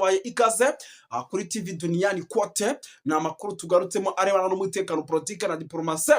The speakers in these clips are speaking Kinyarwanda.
Tubaye ikaze kuri TV Duniani Kote. Ni amakuru tugarutsemo arebana n'umutekano, politike na diplomasi.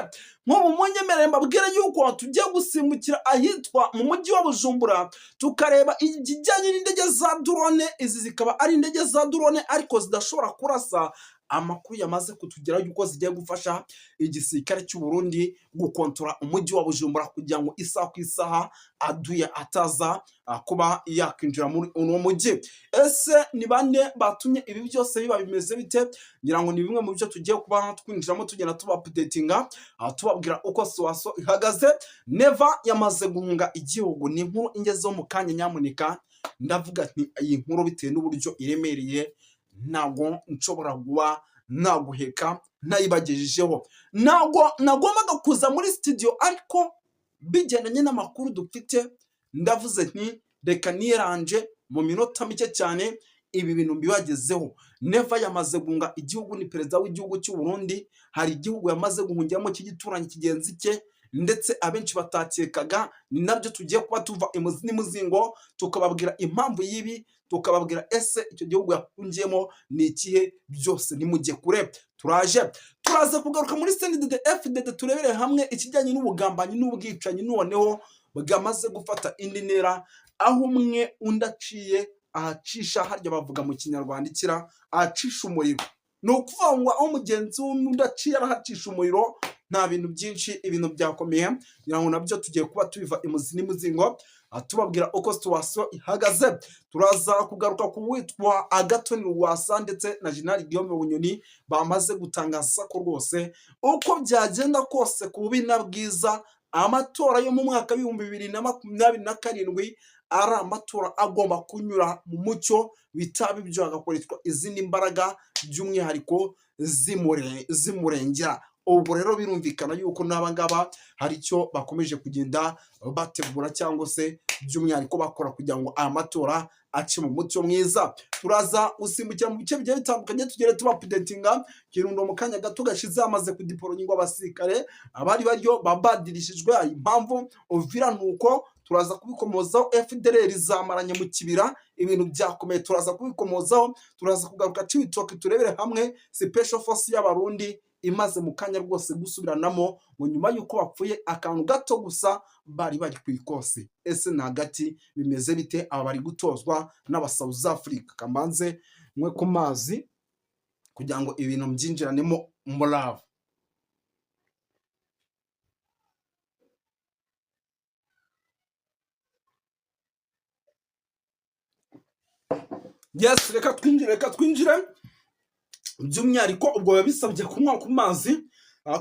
Nk'ubu munyemerere mbabwire yuko tugiye gusimbukira ahitwa mu mujyi wa Bujumbura, tukareba ikijyanye n'indege za drone. Izi zikaba ari indege za drone ariko zidashobora kurasa. Amakuru yamaze kutugeraho yuko zigiye gufasha igisirikare cy'u Burundi gukontora umujyi wa Bujumbura kugira ngo isaha ku isaha aduye ataza kuba yakinjira muri uno mujyi. Ese ni bande batumye ibi byose biba? Bimeze bite? Ngira ngo ni bimwe mu byo tugiye kuba twinjiramo, tugenda tuba updatinga, tubabwira uko situation ihagaze. Neva yamaze guhunga igihugu, ni inkuru ingezeho mu kanya. Nyamuneka ndavuga nti iyi nkuru bitewe n'uburyo iremereye ntabwo nshobora kuba naguheka ntayibagejejeho. Ntabwo nagombaga kuza muri studio, ariko bigendanye n'amakuru dufite ndavuze nti reka niranje mu minota mike cyane ibi bintu mbibagezeho. Neva yamaze guhunga igihugu, ni perezida w'igihugu cy'u Burundi. Hari igihugu yamaze guhungiramo cy'igituranyi kigenzi cye, ndetse abenshi batakekaga. Ni nabyo tugiye kuba tuva imuzi n'umuzingo, tukababwira impamvu y'ibi, tukababwira ese icyo gihugu yahungiyemo ni ikihe. Byose nimujye kure, turaje. Turaza kugaruka muri CNDD FDD, turebere hamwe ikijyanye n'ubugambanyi n'ubwicanyi noneho bwamaze gufata indi ntera, aho umwe undi aciye ahacisha, harya bavuga mu Kinyarwanda ikira ahacisha umuriro. Ni ukuvuga ngo aho mugenzi w'undi aciye arahacisha umuriro. Nta bintu byinshi, ibintu byakomeye. Ngira ngo nabyo tugiye kuba tubiva imuzi n'umuzingo, tubabwira uko situation ihagaze. Turaza kugaruka ku witwa Agathon Rwasa ndetse na General Guillaume Bunyoni, bamaze gutangaza ko rwose uko byagenda kose, ku bubi na bwiza, amatora yo mu mwaka w'2027 ari amatora agomba kunyura mu mucyo, bitaba ibyo hagakoreshwa izindi mbaraga by'umwihariko zimurengera. Ubwo rero birumvikana yuko n'aba ngaba hari icyo bakomeje kugenda bategura cyangwa se by'umwihariko bakora kugira ngo aya matora ace mu mucyo mwiza. Turaza gusimbukira mu bice bigiye bitandukanye, tugere tuba updatinga Kirundo. Mu kanya gato gashize hamaze kudiporonyingwa abasirikare abari baryo babadirishijwe. Impamvu Uvira nuko turaza kubikomozaho. FDLR zamaranye mu kibira, ibintu byakomeye, turaza kubikomozaho. Turaza kugaruka Cibitoke, turebere hamwe special force y'Abarundi imaze mu kanya rwose gusubiranamo ngo nyuma y'uko bapfuye akantu gato gusa bari bari ku ikosi. Ese ni hagati bimeze bite? Aba bari gutozwa n'aba South Africa. Kamanze mwe ku mazi kugira ngo ibintu mbyinjiranemo umurava. Yes, reka twinjire, reka twinjire. By'umwihariko ubwo biba bisabye kunywa ku mazi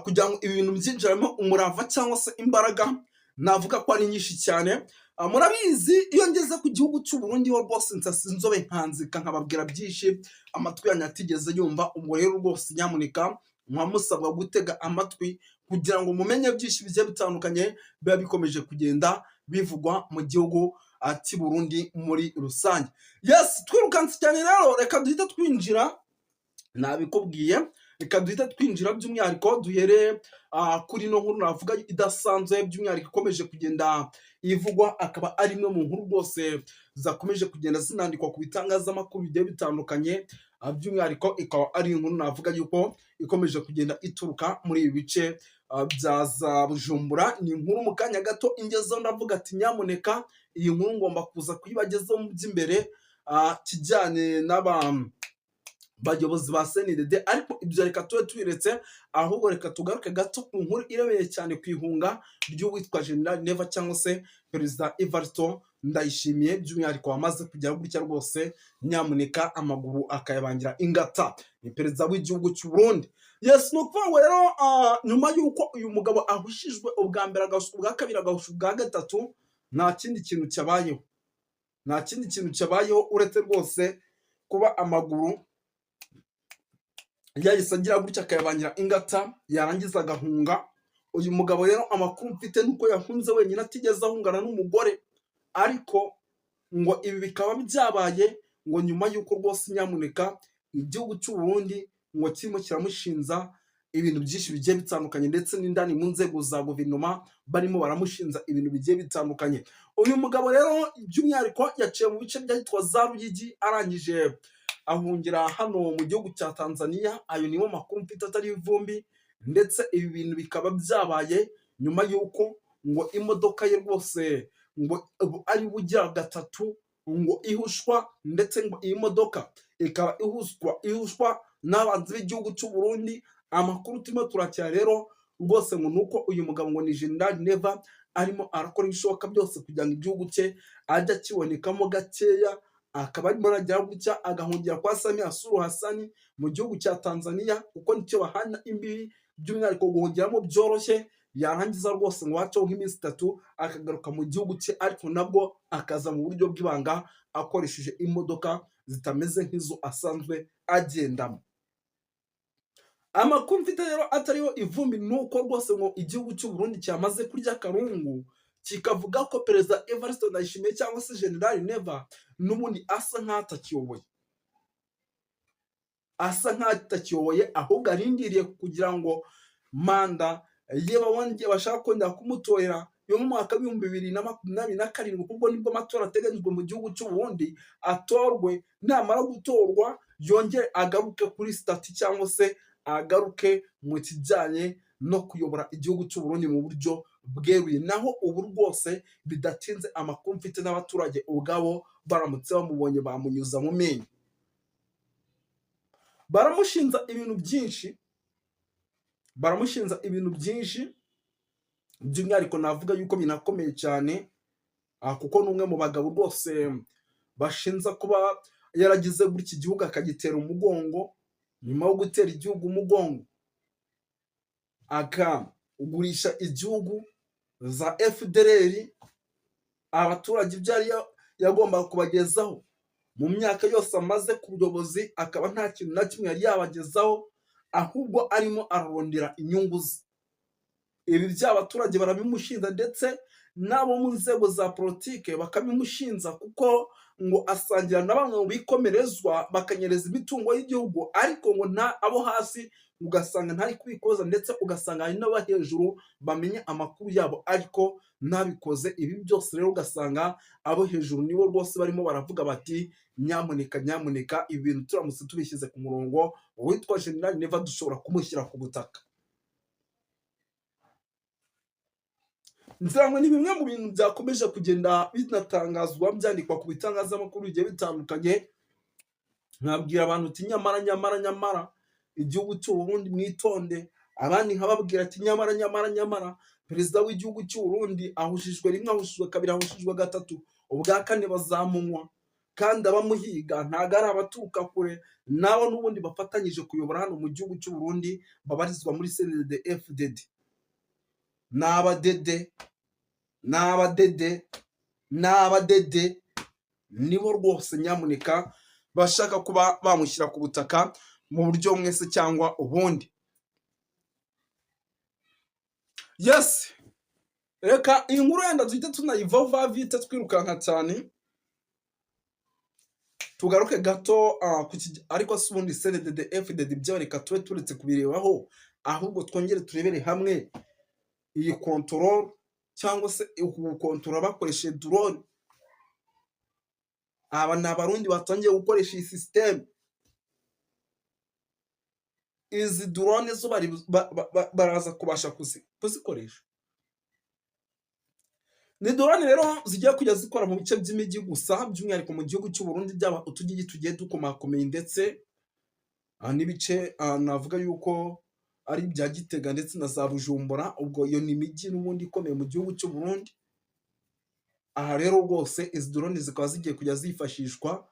kugira ngo ibintu byinjiramo umurava cyangwa se imbaraga navuga ko ari nyinshi cyane. Murabizi iyo ngeze ku gihugu cy'u Burundi ho rwose nsasa inzobe nkanzika, nkababwira byinshi amatwi yanyu atigeze yumva. Ubwo rero rwose nyamuneka muba musabwa gutega amatwi kugira ngo mumenye byinshi bigiye bitandukanye biba bikomeje kugenda bivugwa mu gihugu cy'u Burundi muri rusange. Yes, twirukanse cyane rero, reka duhite twinjira. Nabikubwiye, reka duhite twinjira, by'umwihariko duhere kuri ino nkuru navuga idasanzwe, by'umwihariko ikomeje kugenda ivugwa, akaba ari imwe mu nkuru rwose zakomeje kugenda zinandikwa ku bitangazamakuru bigiye bitandukanye. By'umwihariko ikaba ari inkuru navuga yuko ikomeje kugenda ituruka muri ibi bice bya za Bujumbura. Ni inkuru mu kanya gato ingezeho ndavuga ati nyamuneka iyi nkuru ngomba kuza kuyibagezaho mu by'imbere, kijyanye n'aba bayobozi ba CNDD. Ariko ibyo reka tube tubiretse, ahubwo reka tugaruke gato ku nkuru irebeye cyane ku ihunga ry'uwitwa General Neva cyangwa se Perezida Evariste Ndayishimiye, by'umwihariko wamaze kugera gutya rwose nyamuneka amaguru akayabangira ingata. Ni perezida w'igihugu cy'u Burundi. Yes, ni ukuvuga ngo rero nyuma y'uko uyu mugabo ahushijwe ubwa mbere, agahusha ubwa kabiri, agahusha ubwa gatatu, nta kindi kintu cyabayeho, nta kindi kintu cyabayeho uretse rwose kuba amaguru yahise agira gutya akayabangira ingata, yarangiza agahunga. Uyu mugabo rero amakuru mfite nuko yahunze wenyine, atigeze ahungana n'umugore. Ariko ngo ibi bikaba byabaye ngo nyuma y'uko rwose nyamuneka igihugu cy'u Burundi ngo kirimo kiramushinza ibintu byinshi bigiye bitandukanye, ndetse n'indani mu nzego za guverinoma barimo baramushinza ibintu bigiye bitandukanye. Uyu mugabo rero by'umwihariko yaciye mu bice byahitwa za Ruyigi, arangije Ahungira hano mu gihugu cya Tanzania. Ayo niyo makuru mfite atari ivumbi. Ndetse ibi bintu bikaba byabaye nyuma y'uko ngo imodoka ye rwose ngo ari bugira gatatu ngo ihushwa, ndetse ngo iyi modoka ikaba ihushwa n'abanzi b'igihugu cy'u Burundi. Amakuru turimo turakira rero rwose ngo nuko uyu mugabo ngo ni General Neva arimo arakora ibishoboka byose kugira ngo igihugu cye ajye akibonekamo gakeya, akaba arimo arajya gutya agahungira kwa Samia Suluhu Hassan mu gihugu cya Tanzania, kuko nicyo bahana imbibi, by'umwihariko guhungiramo byoroshye. Yarangiza rwose ngo haceho nk'iminsi 3 akagaruka mu gihugu cye, ariko nabwo akaza mu buryo bw'ibanga akoresheje imodoka zitameze nk'izo asanzwe agendamo. Amakuru mfite rero atariho ivumbi ni uko rwose ngo igihugu cy'u Burundi cyamaze kurya akarungu, kikavuga ko Perezida Evariste Ndayishimiye cyangwa se General Neva n'ubundi asa nk'aho atakiyoboye, asa nk'aho atakiyoboye, ahubwo arindiriye kugira ngo manda ye babonye bashaka kongera kumutorera yo mu mwaka w'2027, kuko nibwo amatora ateganyijwe mu gihugu cy'u Burundi, atorwe. Namara gutorwa yongere agaruke kuri statut cyangwa se agaruke mu kijyanye no kuyobora igihugu cy'u Burundi mu buryo bweruye. Naho ubu rwose bidatinze, amakuru mfite n'abaturage ubwabo baramutse bamubonye bamunyuza mu menyo. Baramushinja ibintu byinshi, baramushinja ibintu byinshi, by'umwihariko navuga yuko binakomeye cyane, kuko ni umwe mu bagabo rwose bashinja kuba yaragize gutya igihugu akagitera umugongo. Nyuma yo gutera igihugu umugongo, akagurisha igihugu za FDLR, abaturage ibyo yari yagombaga kubagezaho mu myaka yose amaze ku buyobozi akaba nta kintu na kimwe yari yabagezaho, ahubwo arimo ararondera inyungu ze. Ibi by'abaturage barabimushinja, ndetse n'abo mu nzego za politike bakabimushinja, kuko ngo asangira na bamwe mu bikomerezwa bakanyereza imitungo y'igihugu, ariko ngo nta abo hasi ugasanga ntari kubikoza, ndetse ugasanga hari n'abo hejuru bamenya amakuru yabo ariko ntabikoze. Ibi byose rero ugasanga abo hejuru nibo rwose barimo baravuga bati: "Nyamuneka, nyamuneka, ibi bintu turamutse tubishyize ku murongo, uwitwa General Neva dushobora kumushyira ku butaka." Ngira ngo ni bimwe mu bintu byakomeje kugenda binatangazwa, byandikwa ku bitangazamakuru bigiye bitandukanye. Nkabwira abantu uti: "Nyamara, nyamara, nyamara igihugu cy'u Burundi mwitonde." Abandi nkababwira ati: "Nyamara, nyamara, nyamara perezida w'igihugu cy'u Burundi ahushijwe rimwe, ahushijwe kabiri, ahushijwe gatatu, ubwa kane bazamunywa." Kandi abamuhiga ntabwo ari abaturuka kure, nabo n'ubundi bafatanyije kuyobora hano mu gihugu cy'u Burundi babarizwa muri CNDD FDD. Ni abadede, ni abadede, ni abadede, nibo rwose nyamuneka bashaka kuba bamushyira ku butaka mu buryo bumwe se cyangwa ubundi. Yes, reka iyi nkuru yenda duhite tunayivaho vite, twirukanka cyane, tugaruke gato ariko si ubundi CNDD FDD byo reka tube turetse kubirebaho, ahubwo twongere turebere hamwe iyi control cyangwa se ugukontorora bakoresheje drone. Aba ni Abarundi batangiye gukoresha iyi système. Izi drone zo baraza kubasha kuzikoresha. Ni drone rero zigiye kujya zikora mu bice by'imijyi gusa, by'umwihariko mu gihugu cy'u Burundi, byaba utugigi tugiye dukomakomeye, ndetse n'ibice navuga yuko ari ibya Gitega ndetse na za Bujumbura. Ubwo iyo ni imijyi n'ubundi ikomeye mu gihugu cy'u Burundi. Aha rero rwose izi drone zikaba zigiye kujya zifashishwa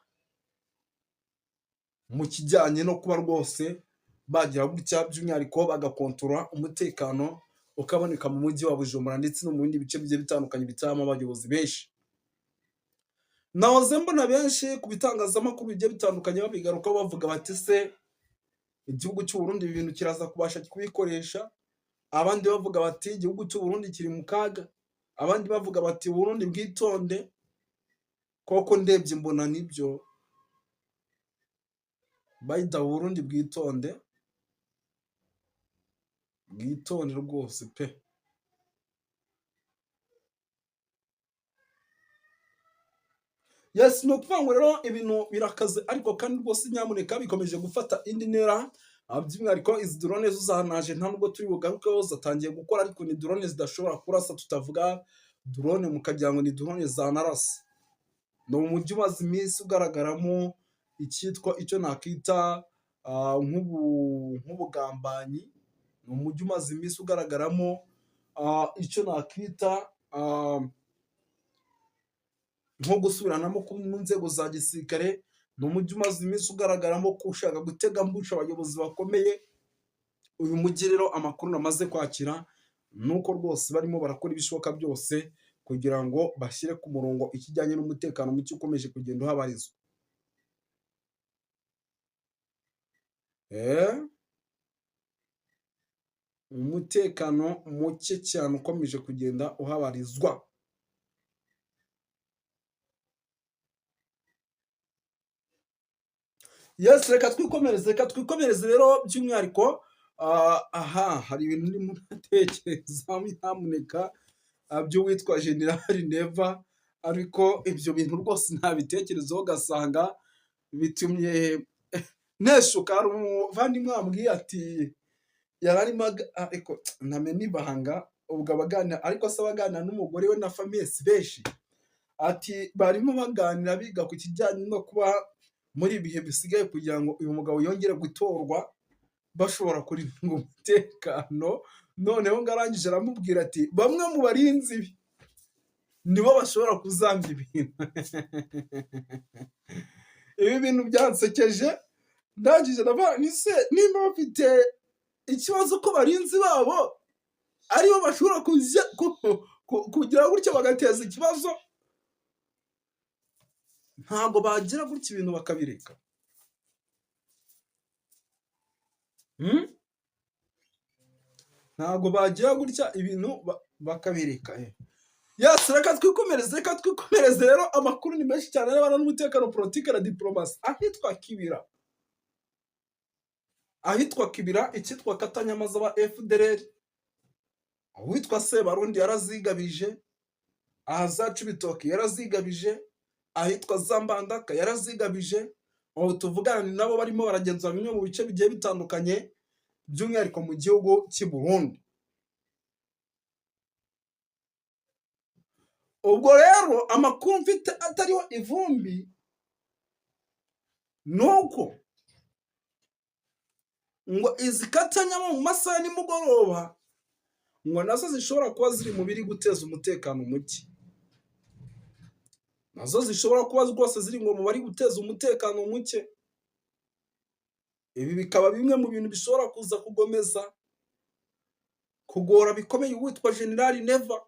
mu kijyanye no kuba rwose bagira gutya, by'umwihariko bagakontorora umutekano ukaboneka mu mujyi wa Bujumbura ndetse no mu bindi bice bigiye bitandukanye bitabamo abayobozi benshi. Nahoze mbona benshi ku bitangazamakuru bigiye bitandukanye babigarukaho, bavuga bati: "Se igihugu cy'u Burundi ibi bintu kiraza kubasha kubikoresha?" Abandi bavuga bati: "Igihugu cy'u Burundi kiri mu kaga." Abandi bavuga bati: "Burundi bwitonde." Koko ndebye mbona nibyo, bayita Burundi bwitonde, bwitonde rwose pe. Yes, ni ukuvuga ngo rero ibintu birakaze, ariko kandi rwose nyamuneka bikomeje gufata indi ntera. By'umwihariko izi drone zo zanaje, nta nubwo turi bugarukeho, zatangiye gukora, ariko ni drone zidashobora kurasa. Tutavuga drone mukagira ngo ni drone zanarasa. Ni umujyi umaze iminsi ugaragaramo icyitwa, icyo nakita nk'ubugambanyi. Ni umujyi umaze iminsi ugaragaramo icyo nakita nko gusubiranamo mu nzego za gisirikare. Ni umujyi umaze iminsi ugaragaramo ko ushaka gutega ambushe abayobozi bakomeye. Uyu mujyi rero, amakuru namaze kwakira ni uko rwose barimo barakora ibishoboka byose kugira ngo bashyire ku murongo ikijyanye n'umutekano muke ukomeje kugenda uhabarizwa. Umutekano muke cyane ukomeje kugenda uhabarizwa. Yes, reka twikomereze, reka twikomereze rero. By'umwihariko aha hari ibintu ndimo ndatekereza nyamuneka by'uwitwa General Neva, ariko ibyo bintu rwose ntabitekerezaho, ugasanga bitumye neshuka. Hari umuvandimwe wambwiye ati yari arimo, ariko ntamena ibanga, ubwo abaganira, ariko se abaganira n'umugore we na famille si benshi. Ati barimo baganira biga ku kijyanye no kuba muri ibihe bisigaye kugira ngo uyu mugabo yongere gutorwa bashobora kurinda umutekano. Noneho ngo arangije aramubwira ati bamwe mu barinzi be nibo bashobora kuzambya ibintu. Ibi bintu byansekeje. Ndangije ndavuga nti se nimba bafite ikibazo ko barinzi babo aribo bashobora kugira gutya bagateza ikibazo, ntabwo bagira gutya ibintu bakabireka? Ntabwo bagira gutya ibintu bakabireka. Yes, reka twikomereze, reka twikomereze rero. Amakuru ni menshi cyane arebana n'umutekano, politike na diplomasi. Ahitwa Kibira, ahitwa Kibira, icyitwa Katanyamaza ba FDLR, uwitwa Sebarundi yarazigabije, aha za Cibitoke yarazigabije, ahitwa za Mbandaka yarazigabije. Ubu tuvugana ni nabo barimo baragenzura bimwe mu bice bigiye bitandukanye, by'umwihariko mu gihugu cy'i Burundi. Ubwo rero amakuru mfite atariho ivumbi ni uko ngo izi katanyama mu masaha ya nimugoroba ngo nazo zishobora kuba ziri mu biri guteza umutekano muke, nazo zishobora kuba rwose ziri ngo mu bari guteza umutekano muke. Ibi bikaba bimwe mu bintu bishobora kuza kugomeza kugora bikomeye uwitwa General Neva.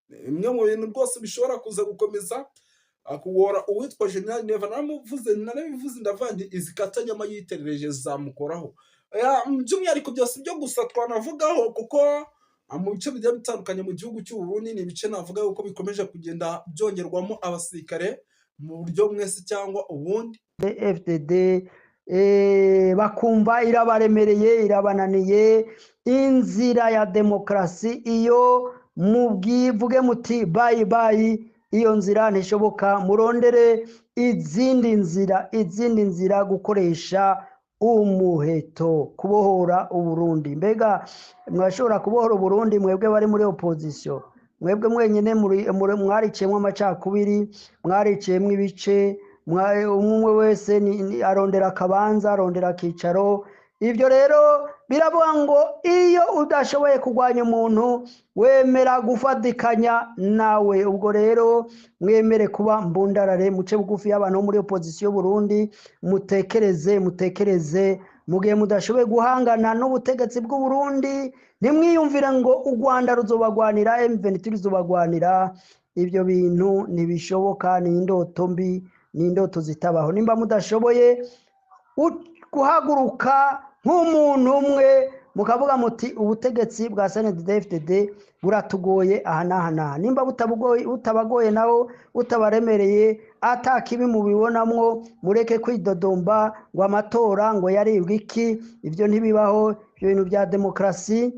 Bimwe mu bintu rwose bishobora kuza gukomeza kugora uwitwa General Neva. Naramuvuze, narabivuze, ndavuga nti izi katanyama yiterereje zamukoraho. By'umwihariko byose byo gusa twanavugaho, kuko mu bice bigiye bitandukanye mu gihugu cy'u Burundi ni ibice navuga yuko bikomeje kugenda byongerwamo abasirikare mu buryo bumwe se cyangwa ubundi. FDD bakumva irabaremereye, irabananiye. Inzira ya demokarasi iyo mubwivuge muti bayi bayi, iyo nzira ntishoboka, murondere izindi nzira, izindi nzira, gukoresha umuheto kubohora Uburundi. Mbega mwashobora kubohora Uburundi mwebwe bari muri opposition? Mwebwe mwenyine mwariciyemwo amacakubiri, mwariciyemwo ibice, umwe wese arondera akabanza, arondera akicaro. Ibyo rero biravuga ngo iyo udashoboye kurwanya umuntu wemera gufatikanya nawe. Ubwo rero mwemere kuba mbundarare, muce bugufi y'abantu bo muri opposition y'Uburundi, mutekereze, mutekereze. Mu gihe mudashoboye guhangana n'ubutegetsi bw'u Burundi, ntimwiyumvire ngo u Rwanda ruzobagwanira, M23 ruzobagwanira. Ibyo bintu ntibishoboka, ni indoto mbi, ni indoto zitabaho. Nimba mudashoboye guhaguruka nk'umuntu umwe mukavuga muti ubutegetsi bwa CNDD-FDD buratugoye aha n'aha n'aha, nimba butabagoye nawo butabaremereye, ata kibi mubibonamwo, mureke kwidodomba ngo amatora ngo yaribwe iki. Ibyo ntibibaho, ibyo bintu bya demokarasi.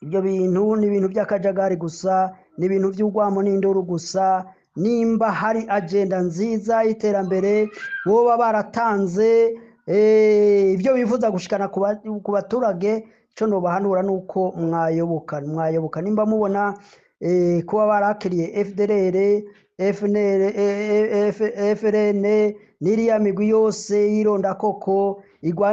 Ibyo bintu ni ibintu by'akajagari gusa, ni ibintu by'urwamo n'induru gusa. Nimba hari agenda nziza y'iterambere boba baratanze, ibyo bifuza gushikana ku baturage, icyo nobahanura ni uko mwayoboka nimba mubona kuba barakiriye FDLR, FNL, FRN n'iriya migwi yose y'irondakoko igwa.